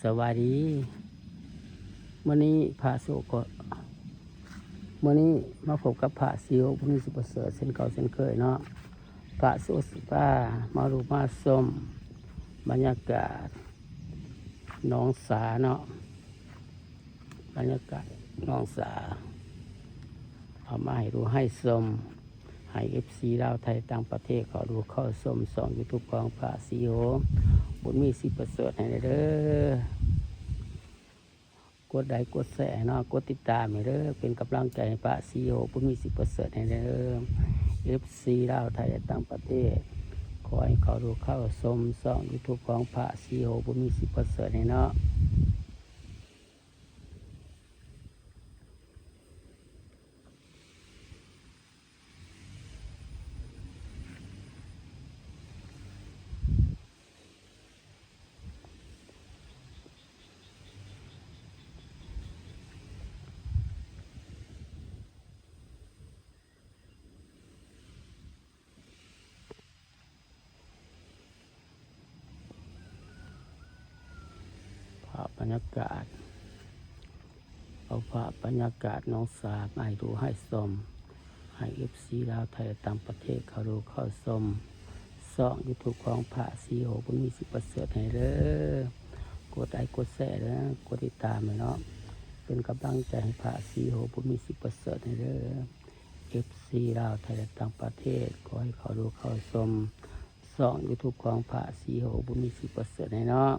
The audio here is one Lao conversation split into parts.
ສະບາຍດີ ມື້ນີ້ພະສຸກະ ມື້ນີ້ມາພົບກັບພະສີໂຫ ບຸນມີ ສີປະເສີດ ເຊັ່ນເກົ່າເຊັ່ນເຄີຍເນາະ. ພະສຸກະຊິພາມາດູມາຊົມບັນຍາກາດໜອງສາເນາະ, ບັນຍາກາດໜອງສາ ເອົາມາໃຫ້ດູໃຫ້ຊົມ. ໃຫ້ເອັຟຊີລາວໄທຕ່າງປະເທດເຂົ້າດູເຂົ້າຊົມຊ່ອງຢູທູບຂອງພະສີໂຫ ບຸນມີ ສີປະເສີດ ໃຫ້ແດ່ເດີ. ກົດໄລກົດແຊເນາະ, ກົດຕິດຕາມໃຫ້ເດີ ເປັນກຳລັງໃຈໃຫ້ພະສີໂຫ ບຸນມີ ສີປະເສີດ ໃຫ້ແດ່ເດີ. ເອັຟຊີລາວໄທ ແລະ ຕ່າງປະເທດ ຂໍໃຫ້ເຂົ້າດູເຂົ້າຊົມຊ່ອງຢູທູບຂອງພະສີໂຫ ບຸນມີ ສີປະເສີດ ໃຫ້ເນາະ. ພາບບັນຍາກາດ ເອົາພາບບັນຍາກາດໜອງສາມາໃຫ້ດູໃຫ້ຊົມ ໃຫ້ເອັຟຊີລາວໄທ ແລະ ຕ່າງປະເທດເຂົ້າດູເຂົ້າຊົມຊ່ອງຢູທູບຂອງພະສີໂຫ ບຸນມີ ສີປະເສີດ ໃຫ້ເດີ. ກົດໄລກົດແຊເດີ, ກົດຕິດຕາມໃຫ້ເນາະ, ເປັນກຳລັງໃຈໃຫ້ພະສີໂຫ ບຸນມີ ສີປະເສີດ ໃຫ້ເດີ. ເອັຟຊີລາວໄທ ແລະ ຕ່າງປະເທດ ຂໍໃຫ້ເຂົ້າດູເຂົ້າຊົມຊ່ອງຢູທູບຂອງພະສີໂຫ ບຸນມີ ສີປະເສີດ ໃຫ້ເນາະ.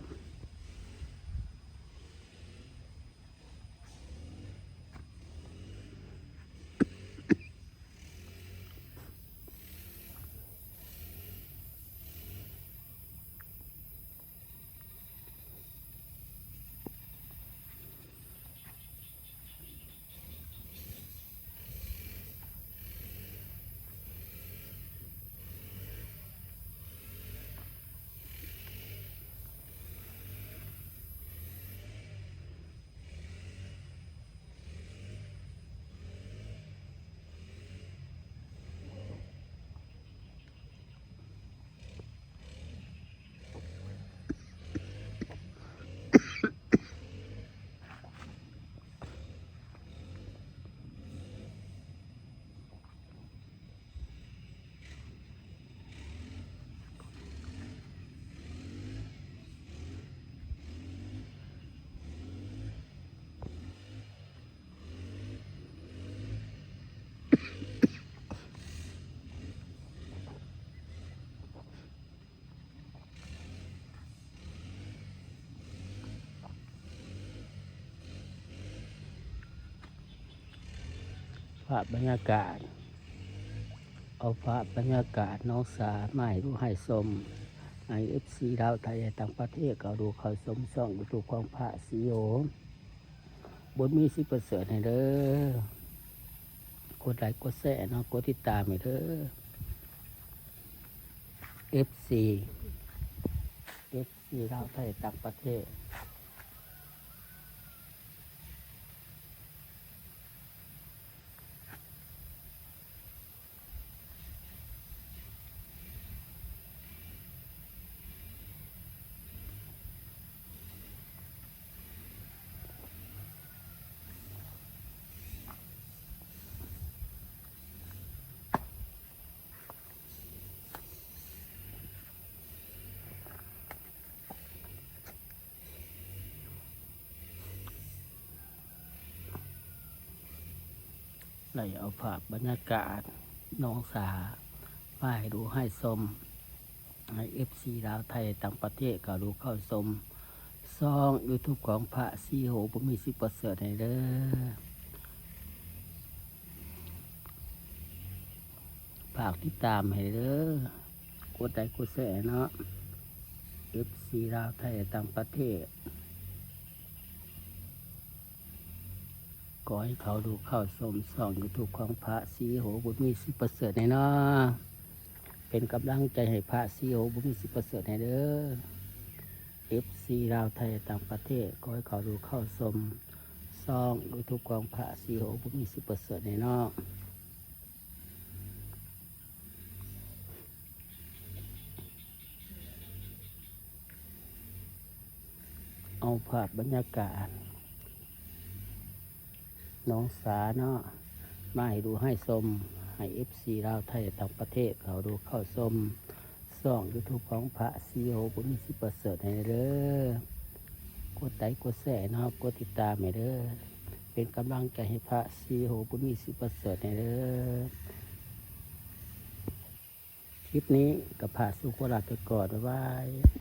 ພາບບັນຍາກາດ ເອົາພາບບັນຍາກາດໜອງສາມາໃຫ້ດູໃຫ້ຊົມ ໃຫ້ເອັຟຊີລາວໄທ ແລະ ຕ່າງປະເທດເຂົ້າດູເຂົ້າຊົມຊ່ອງຢູທູບຂອງພະສີໂຫ ບຸນມີ ສີປະເສີດ ໃຫ້ເດີ. ກົດໄລກົດແຊເນາະ, ກົດຕິດຕາມໃຫ້ເດີ ເອັຟຊີ ເອັຟຊີລາວໄທ ແລະ ຕ່າງປະເທດ. ໄດ້ເອົາພາບບັນຍາກາດໜອງສາມາໃຫ້ດູໃຫ້ຊົມ ໃຫ້ເອັຟຊີລາວໄທ ແລະ ຕ່າງປະເທດເຂົ້າດູເຂົ້າຊົມຊ່ອງຢູທູບຂອງພະສີໂຫ ບຸນມີ ສີປະເສີດ ໃຫ້ເດີ. ຝາກຕິດຕາມໃຫ້ເດີ ກົດໄລກົດແຊເນາະ ເອັຟຊີລາວໄທ ແລະ ຕ່າງປະເທດ. ຂໍໃຫ້ເຂົ້າດູເຂົ້າຊົມຊ່ອງຢູທູບຂອງພະສີໂຫ ບຸນມີ ສີປະເສີດ ແດ່ເນາະ, ເປັນກຳລັງໃຈໃຫ້ພະສີໂຫ ບຸນມີ ສີປະເສີດ ແດ່ເດີ. ເອັຟຊີລາວໄທ ແລະ ຕ່າງປະເທດ ຂໍໃຫ້ເຂົ້າດູເຂົ້າຊົມຊ່ອງຢູທູບຂອງພະສີໂຫ ບຸນມີ ສີປະເສີດ ແດ່ເນາະ. ເອົາພາບບັນຍາກາດໜອງສາເນາະ ມາໃຫ້ດູໃຫ້ຊົມ ໃຫ້ເອັຟຊີລາວໄທຕ່າງປະເທດເຂົາດູເຂົ້າຊົມ ຊ່ອງຢູທູບຂອງພະສີໂຫ ບຸນມີ ສີປະເສີດ ໃຫ້ເດີ. ກົດໄລກົດແຊເນາະ ກົດຕິດຕາມໃຫ້ເດີ ເປັນກຳລັງໃຈໃຫ້ພະສີໂຫ ບຸນມີ ສີປະເສີດ ໃຫ້ເດີ. ຄລິບນີ້ກໍພາສູ່ຂໍລາໄປກ່ອນ ບາຍບາຍ.